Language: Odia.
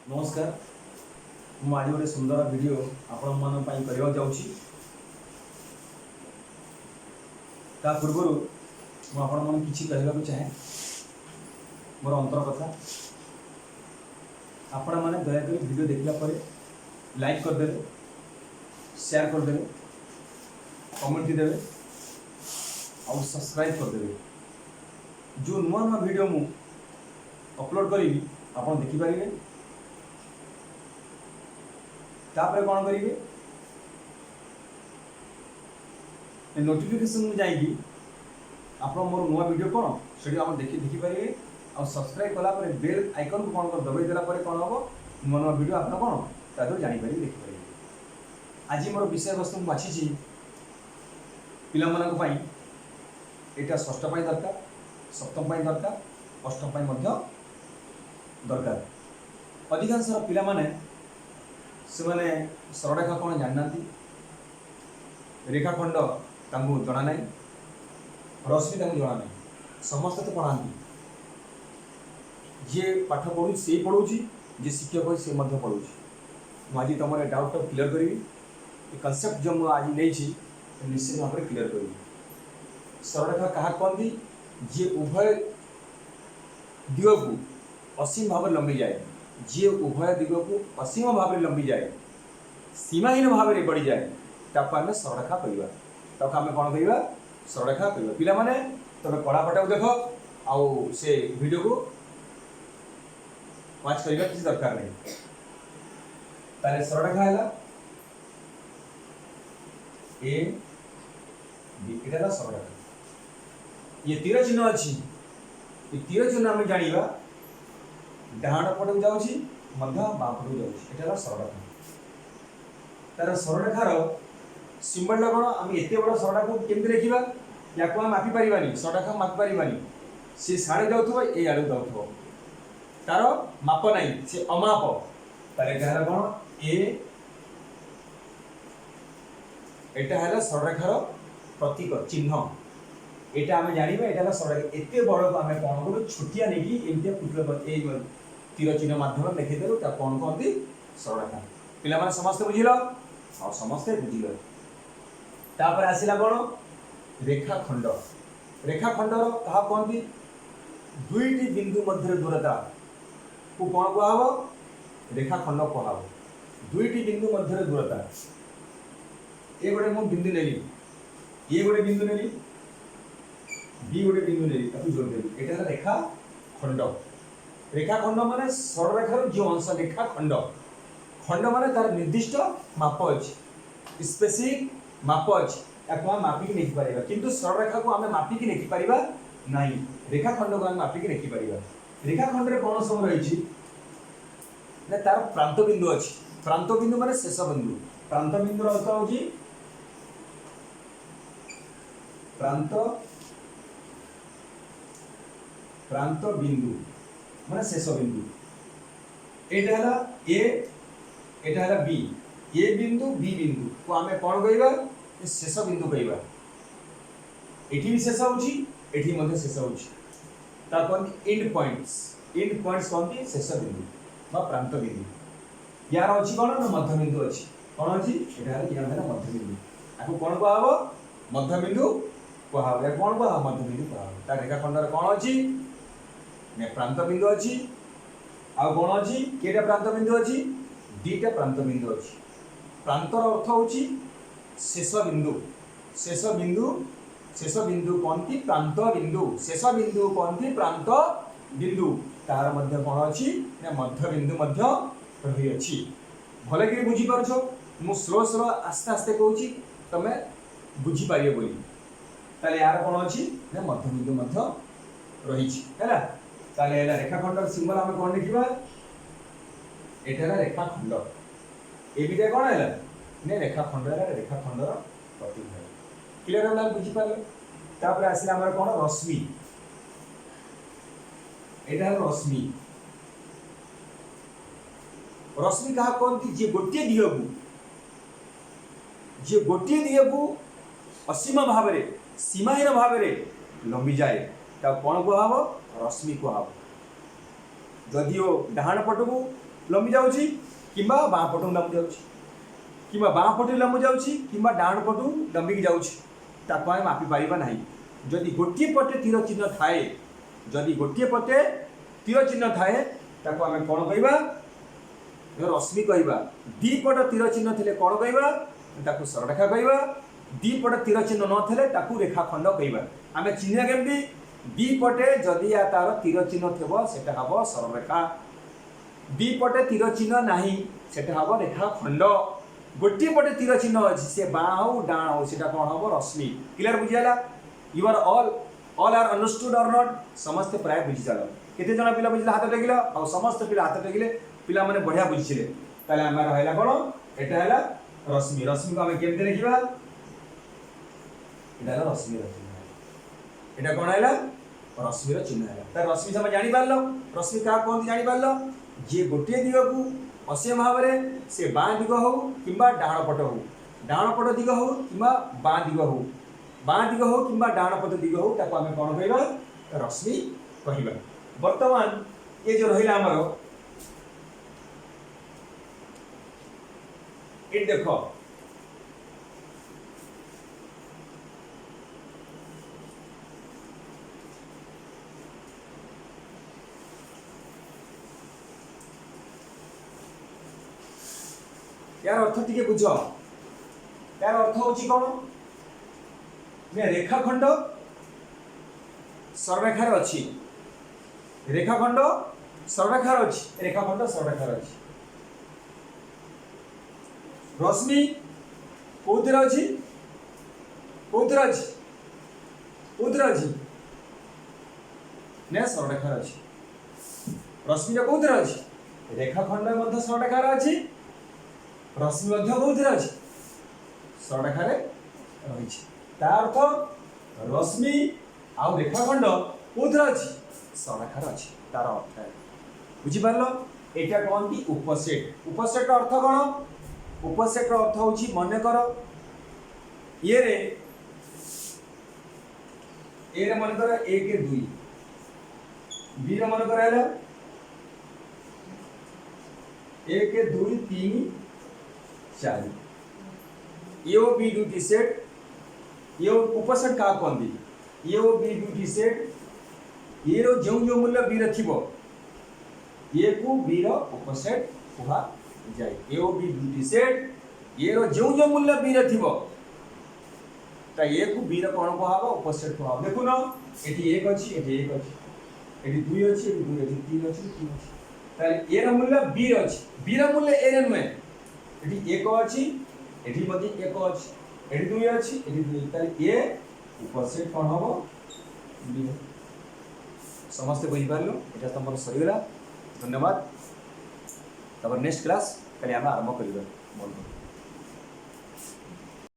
ନମସ୍କାର। ମୁଁ ଆଜି ଗୋଟେ ସୁନ୍ଦର ଭିଡ଼ିଓ ଆପଣମାନଙ୍କ ପାଇଁ କରିବାକୁ ଯାଉଛି। ତା ପୂର୍ବରୁ ମୁଁ ଆପଣମାନଙ୍କୁ କିଛି କହିବାକୁ ଚାହେଁ, ମୋର ଅନ୍ତର କଥା। ଆପଣମାନେ ଦୟାକରି ଭିଡ଼ିଓ ଦେଖିଲା ପରେ ଲାଇକ୍ କରିଦେବେ, ସେୟାର କରିଦେବେ, କମେଣ୍ଟ ଦେବେ ଆଉ ସବସ୍କ୍ରାଇବ୍ କରିଦେବେ। ଯେଉଁ ନୂଆ ନୂଆ ଭିଡ଼ିଓ ମୁଁ ଅପଲୋଡ଼ କରିବି, ଆପଣ ଦେଖିପାରିବେ। ତାପରେ କ'ଣ କରିବେ? ନୋଟିଫିକେସନ୍ ଯାଇକି ଆପଣ ମୋର ନୂଆ ଭିଡ଼ିଓ କ'ଣ ସେଠି ଆପଣ ଦେଖିପାରିବେ। ଆଉ ସବସ୍କ୍ରାଇବ୍ କଲା ପରେ ବେଲ୍ ଆଇକନ୍କୁ କ'ଣ କରି ଦବାଇ ଦେଲା ପରେ କ'ଣ ହେବ? ନୂଆ ନୂଆ ଭିଡ଼ିଓ ଆପଣ କ'ଣ ତା ଦେହରୁ ଜାଣିପାରିବେ, ଦେଖିପାରିବେ। ଆଜି ମୋର ବିଷୟବସ୍ତୁ ମୁଁ ବାଛିଛି ପିଲାମାନଙ୍କ ପାଇଁ। ଏଇଟା ଷଷ୍ଠ ପାଇଁ ଦରକାର, ସପ୍ତମ ପାଇଁ ଦରକାର, ଅଷ୍ଟମ ପାଇଁ ମଧ୍ୟ ଦରକାର। ଅଧିକାଂଶ ପିଲାମାନେ ସେମାନେ ସରଳରେଖା କ'ଣ ଜାଣିନାହାନ୍ତି, ରେଖାଖଣ୍ଡ ତାଙ୍କୁ ଜଣା ନାହିଁ, ରଶ୍ମି ତାଙ୍କୁ ଜଣା ନାହିଁ। ସମସ୍ତେ ତ ପଢ଼ାନ୍ତି। ଯିଏ ପାଠ ପଢ଼ୁଛି ସିଏ ପଢ଼ଉଛି, ଯିଏ ଶିକ୍ଷକ ଅଛି ସେ ମଧ୍ୟ ପଢ଼ଉଛି। ମୁଁ ଆଜି ତୁମର ଏ ଡାଉଟ୍ଟା କ୍ଲିୟର୍ କରିବି। ଏ କନସେପ୍ଟ ଯେଉଁ ମୁଁ ଆଜି ନେଇଛି, ନିଶ୍ଚିତ ଭାବରେ କ୍ଲିୟର୍ କରିବି। ସରଳରେଖା କାହା କୁହନ୍ତି? ଯିଏ ଉଭୟ ଦିଗକୁ ଅସୀମ ଭାବରେ ଲମ୍ବିଯାଏ। ଯିଏ ଉଭୟ ଦିଗକୁ ଅସୀମ ଭାବରେ ଲମ୍ବିଯାଏ, ସୀମାହୀନ ଭାବରେ ବଢ଼ିଯାଏ, ତାକୁ ଆମେ ସରଳରେଖା କହିବା। ତାକୁ ଆମେ କ'ଣ କହିବା? ସରଳରେଖା କହିବା। ପିଲାମାନେ, ତମେ କଳାପଟାକୁ ଦେଖ, ଆଉ ସେ ଭିଡ଼ିଓକୁ ୱାଚ୍ କରିବା କିଛି ଦରକାର ନାହିଁ। ତାହେଲେ ସରଳରେଖା ହେଲା ଏ ବି, ଏଇଟା ହେଲା ସରଳରେଖା। ଇଏ ତୀର ଚିହ୍ନ ଅଛି। ଏ ତୀର ଚିହ୍ନ ଆମେ ଜାଣିବା ଡାହାଣ ପଟକୁ ଯାଉଛି, ମଧ୍ୟ ବାଁ ପଟକୁ ଯାଉଛି। ଏଇଟା ହେଲା ସରଳରେଖା। ତାର ସରଳରେଖାର ସିମ୍ବଲଟା କ'ଣ? ଆମେ ଏତେ ବଡ଼ ସରଳରେଖାକୁ କେମିତି ଲେଖିବା? ୟାକୁ ଆମେ ମାପି ପାରିବାନି। ସରଳରେଖା ମାପି ପାରିବାନି। ସେ ସାଡ଼େ ଯାଉଥିବ, ଏ ଆଡ଼କୁ ଯାଉଥିବ, ତାର ମାପ ନାହିଁ, ସେ ଅମାପ। ତାହେଲେ ଏଇଟା ହେଲା କ'ଣ? ଏ ଏଇଟା ହେଲା ସରଳରେଖାର ପ୍ରତୀକ ଚିହ୍ନ। ଏଇଟା ଆମେ ଜାଣିବା, ଏଇଟା ହେଲା ସରଳରେଖା। ଏତେ ବଡ଼କୁ ଆମେ କ'ଣ କରୁ? ଛୋଟିଆ ନେଇକି ଏମିତିଆ କୁଟୁର ଏଇ ତୀର ଚିହ୍ନ ମାଧ୍ୟମରେ ଲେଖିଦେଲୁ। ତାକୁ କ'ଣ କହନ୍ତି? ସରଳରେଖା। ପିଲାମାନେ ସମସ୍ତେ ବୁଝିଲ? ଆଉ ସମସ୍ତେ ବୁଝିଲ। ତାପରେ ଆସିଲା କ'ଣ? ରେଖାଖଣ୍ଡ। ରେଖାଖଣ୍ଡର କାହା କୁହନ୍ତି? ଦୁଇଟି ବିନ୍ଦୁ ମଧ୍ୟରେ ଦୂରତାକୁ କ'ଣ କୁହାହବ? ରେଖାଖଣ୍ଡ କୁହାହବ। ଦୁଇଟି ବିନ୍ଦୁ ମଧ୍ୟରେ ଦୂରତା। ଏ ଗୋଟେ ମୁଁ ବିନ୍ଦୁ ନେଲି, ଇଏ ଗୋଟେ ବିନ୍ଦୁ ନେଲି, ବି ଗୋଟେ ବିନ୍ଦୁ ନେଲି, ତାକୁ ଯୋଡ଼ିଦେଲି। ଏଇଟା ହେଲା ରେଖାଖଣ୍ଡ। ରେଖାଖଣ୍ଡ ମାନେ ସରଳରେଖାର ଯେଉଁ ଅଂଶ। ରେଖାଖଣ୍ଡ, ଖଣ୍ଡ ମାନେ ତାର ନିର୍ଦ୍ଦିଷ୍ଟ ମାପ ଅଛି, ସ୍ପେସିଫିକ୍ ମାପ ଅଛି। ତାକୁ ଆମେ ମାପିକି ଲେଖିପାରିବା, କିନ୍ତୁ ସରଳରେଖାକୁ ଆମେ ମାପିକି ଲେଖିପାରିବା ନାହିଁ। ରେଖାଖଣ୍ଡକୁ ଆମେ ମାପିକି ଲେଖିପାରିବା। ରେଖାଖଣ୍ଡରେ କ'ଣ ସବୁ ରହିଛି ନା ତାର ପ୍ରାନ୍ତ ବିନ୍ଦୁ ଅଛି। ପ୍ରାନ୍ତ ବିନ୍ଦୁ ମାନେ ଶେଷ ବିନ୍ଦୁ। ପ୍ରାନ୍ତ ବିନ୍ଦୁର ଅର୍ଥ ହେଉଛି ପ୍ରାନ୍ତ, ପ୍ରାନ୍ତ ବିନ୍ଦୁ ମାନେ ଶେଷ ବିନ୍ଦୁ। ଏଇଟା ହେଲା ଏ, ଏଇଟା ହେଲା ବି। ଏ ବିନ୍ଦୁ, ବି ବିନ୍ଦୁ କୁ ଆମେ କ'ଣ କହିବା? ଶେଷ ବିନ୍ଦୁ କହିବା। ଏଠି ବି ଶେଷ ହେଉଛି, ଏଠି ମଧ୍ୟ ଶେଷ ହେଉଛି। ତା କହନ୍ତି ଇଣ୍ଡ ପଏଣ୍ଟସ୍। ଇଣ୍ଡ ପଏଣ୍ଟସ୍ କହନ୍ତି ଶେଷ ବିନ୍ଦୁ ବା ପ୍ରାନ୍ତ ବିନ୍ଦୁ। ୟାର ଅଛି କ'ଣ ନା ମଧ୍ୟବିନ୍ଦୁ ଅଛି। କ'ଣ ଅଛି? ଏଇଟା ହେଲା, ୟାର ହେଲା ମଧ୍ୟବିନ୍ଦୁ। ଆକୁ କ'ଣ କୁହାହବ? ମଧ୍ୟବିନ୍ଦୁ କୁହାହବ। ୟାକୁ କ'ଣ କୁହାହବ? ମଧ୍ୟବିନ୍ଦୁ କୁହାହବ। ତା ରେଖାଖଣ୍ଡରେ କ'ଣ ଅଛି ନା ପ୍ରାନ୍ତ ବିନ୍ଦୁ ଅଛି। ଆଉ କ'ଣ ଅଛି? କେଇଟା ପ୍ରାନ୍ତ ବିନ୍ଦୁ ଅଛି? ଦୁଇଟା ପ୍ରାନ୍ତ ବିନ୍ଦୁ ଅଛି। ପ୍ରାନ୍ତର ଅର୍ଥ ହେଉଛି ଶେଷ ବିନ୍ଦୁ। ଶେଷ ବିନ୍ଦୁ, ଶେଷ ବିନ୍ଦୁ କହନ୍ତି ପ୍ରାନ୍ତ ବିନ୍ଦୁ। ଶେଷ ବିନ୍ଦୁ କହନ୍ତି ପ୍ରାନ୍ତ ବିନ୍ଦୁ। ତାହାର ମଧ୍ୟ କ'ଣ ଅଛି ନା ମଧ୍ୟବିନ୍ଦୁ ମଧ୍ୟ ରହିଅଛି। ଭଲକିରି ବୁଝିପାରୁଛ? ମୁଁ ସ୍ଲୋ ସ୍ଲୋ, ଆସ୍ତେ ଆସ୍ତେ କହୁଛି, ତମେ ବୁଝିପାରିବ ବୋଲି। ତାହେଲେ ଏହାର କ'ଣ ଅଛି ନା ମଧ୍ୟବିନ୍ଦୁ ମଧ୍ୟ ରହିଛି। ହେଲା, ତାହେଲେ ହେଲା ରେଖାଖଣ୍ଡର ସିମ୍ବଲ ଆମେ କ'ଣ ଲେଖିବା? ଏଇଟା ହେଲା ରେଖାଖଣ୍ଡ। ଏ ବିଟା କ'ଣ ହେଲା ନା ରେଖାଖଣ୍ଡ ହେଲା, ରେଖାଖଣ୍ଡର ପ୍ରତୀକ ହେଲା। କ୍ଲିୟର ହେଲା? ବୁଝିପାରିଲେ? ତାପରେ ଆସିଲା ଆମର କ'ଣ? ରଶ୍ମି। ଏଇଟା ହେଲା ରଶ୍ମି। ରଶ୍ମି କାହା କହନ୍ତି? ଯିଏ ଗୋଟିଏ ଦିଗକୁ ଅସୀମ ଭାବରେ, ସୀମାହୀନ ଭାବରେ ଲମ୍ବିଯାଏ, ତାକୁ କ'ଣ କୁହାହବ? ରଶ୍ମି କୁହାହବ। ଯଦିଓ ଡାହାଣ ପଟକୁ ଲମ୍ବି ଯାଉଛି କିମ୍ବା ବାଁ ପଟୁ ଲମ୍ବି ଯାଉଛି, କିମ୍ବା ବାଁ ପଟୁ ଲମ୍ବି ଯାଉଛି କିମ୍ବା ଡାହାଣ ପଟୁ ଲମ୍ବିକି ଯାଉଛି, ତାକୁ ଆମେ ମାପି ପାରିବା ନାହିଁ। ଯଦି ଗୋଟିଏ ପଟେ ତୀର ଚିହ୍ନ ଥାଏ, ଯଦି ଗୋଟିଏ ପଟେ ତୀର ଚିହ୍ନ ଥାଏ, ତାକୁ ଆମେ କ'ଣ କହିବା? ରଶ୍ମି କହିବା। ଦୁଇ ପଟ ତୀର ଚିହ୍ନ ଥିଲେ କ'ଣ କହିବା? ତାକୁ ସରଳରେଖା କହିବା। ଦୁଇ ପଟ ତୀର ଚିହ୍ନ ନଥିଲେ ତାକୁ ରେଖାଖଣ୍ଡ କହିବା। ଆମେ ଚିହ୍ନିବା କେମିତି? ଦୁଇ ପଟେ ଯଦି ତାର ତୀର ଚିହ୍ନ ଥିବ ସେଟା ହେବ ସରଳରେଖା, ଦୁଇ ପଟେ ତୀର ଚିହ୍ନ ନାହିଁ ସେଟା ହେବ ରେଖାଖଣ୍ଡ, ଗୋଟିଏ ପଟେ ତୀର ଚିହ୍ନ ଅଛି ସେ ବାଁ ହଉ ଡାହାଣ ହଉ ସେଟା କ'ଣ ହେବ? ରଶ୍ମି। Clear ବୁଝିଗଲା? You are all are understood or not? ସମସ୍ତେ ପ୍ରାୟ ବୁଝିଚାଲ। କେତେ ଜଣ ପିଲା ବୁଝିଲେ? ହାତ ଟେକିଲ। ଆଉ ସମସ୍ତ ପିଲା ହାତ ଟେକିଲେ, ପିଲାମାନେ ବଢ଼ିଆ ବୁଝିଲେ। ତାହେଲେ ଆମର ହେଲା କ'ଣ? ଏଟା ହେଲା ରଶ୍ମି। ରଶ୍ମିକୁ ଆମେ କେମିତି ଲେଖିବା? ଏଟା ହେଲା ରଶ୍ମିର ଚିହ୍ନ। ଏଟା କ'ଣ ହେଲା? ରଶ୍ମିର ଚିହ୍ନ ହେଲା। ତାର ରଶ୍ମି ତମେ ଜାଣିପାରିଲ? ରଶ୍ମି କାହା କୁହନ୍ତି ଜାଣିପାରିଲ? ଯିଏ ଗୋଟିଏ ଦିଗକୁ ଅସୀମ ଭାବରେ, ସେ ବାଁ ଦିଗ ହଉ କିମ୍ବା ଡାହାଣ ପଟ ହଉ, ଡାହାଣ ପଟ ଦିଗ ହଉ କିମ୍ବା ବାଁ ଦିଗ ହଉ, ବାଁ ଦିଗ ହଉ କିମ୍ବା ଡାହାଣ ପଟ ଦିଗ ହଉ, ତାକୁ ଆମେ କ'ଣ କହିବା? ରଶ୍ମି କହିବା। ବର୍ତ୍ତମାନ ଏ ଯେଉଁ ରହିଲା ଆମର, ଏଠି ଦେଖ, ୟାର ଅର୍ଥ ଟିକେ ବୁଝ। ୟାର ଅର୍ଥ ହେଉଛି କ'ଣ ନା ରେଖାଖଣ୍ଡ ସରଳରେଖାରେ ଅଛି, ରେଖାଖଣ୍ଡ ସରଳରେଖାରେ ଅଛି, ରେଖାଖଣ୍ଡ ସରଳରେଖାରେ ଅଛି। ରଶ୍ମି କୋଉଥିରେ ଅଛି? କୋଉଥିରେ ଅଛି? କୋଉଥିରେ ଅଛି ନା ସରଳରେଖାରେ ଅଛି। ରଶ୍ମିଟା କୋଉଥିରେ ଅଛି? ରେଖାଖଣ୍ଡ ମଧ୍ୟ ସରଳରେଖାରେ ଅଛି, ରଶ୍ମି ମଧ୍ୟ କୋଉଥିରେ ଅଛି? ସରଳରେଖାରେ ରହିଛି। ତା ଅର୍ଥ ରଶ୍ମି ଆଉ ରେଖାଖଣ୍ଡ କୋଉଥିରେ ଅଛି? ସରଳରେଖାରେ ଅଛି। ତାର ଅର୍ଥ ବୁଝିପାରିଲ? ଏଇଟା କହନ୍ତି ଉପସେଟ୍। ଉପସେଟ୍ର ଅର୍ଥ କ'ଣ? ଉପସେଟ୍ର ଅର୍ଥ ହେଉଛି, ମନେକର ଇଏରେ ଏରେ ମନେକର 1 2, ବିରେ ମନେକର ହେଲା 1 2 3 4, ଏ ଓ ବି ଦୁଇଟି ସେଟ୍। ଏ ଓ ଉପସେଟ୍ କାହାକୁ କହନ୍ତି? ଏ ଓ ବି ଦୁଇଟି ସେଟ୍, ଏ ର ଯେଉଁ ଯେଉଁ ମୂଲ୍ୟ ବି ରେ ଥିବ, ଏ କୁ ବି ର ଉପସେଟ୍ କୁହାଯାଏ। ଏ ଓ ବି ଦୁଇଟି ସେଟ୍, ଏ ର ଯେଉଁ ଯେଉଁ ମୂଲ୍ୟ ବି ରେ ଥିବ, ତା ଏ କୁ ବି ର କ'ଣ କୁହାହବ? ଉପସେଟ୍ କୁହାହବ। ଦେଖୁନ, ଏଠି 1 ଅଛି, ଏଠି 1 ଅଛି, ଏଠି 2 ଅଛି, ଏଠି 2 ଅଛି, 3 ଅଛି, 3 ଅଛି। ତାହେଲେ ଏ ର ମୂଲ୍ୟ ବି ରେ ଅଛି, ବି ର ମୂଲ୍ୟ ଏ ରେ ନୁହେଁ। ଏଠି 1 ଅଛି, ଏଠି ମଧ୍ୟ 1 ଅଛି, ଏଠି 2 ଅଛି, ଏଠି 2। ତାହେଲେ ଏ ଉପସେଟ୍ କ'ଣ ହବ? ବି। ସମସ୍ତେ ବୁଝିପାରିଲ? ଏଇଟା ତମର ସରିଗଲା। ଧନ୍ୟବାଦ। ତାପରେ ନେକ୍ସଟ କ୍ଲାସ୍ କାଲି ଆମେ ଆରମ୍ଭ କରିବା। ବନ୍ଧୁ।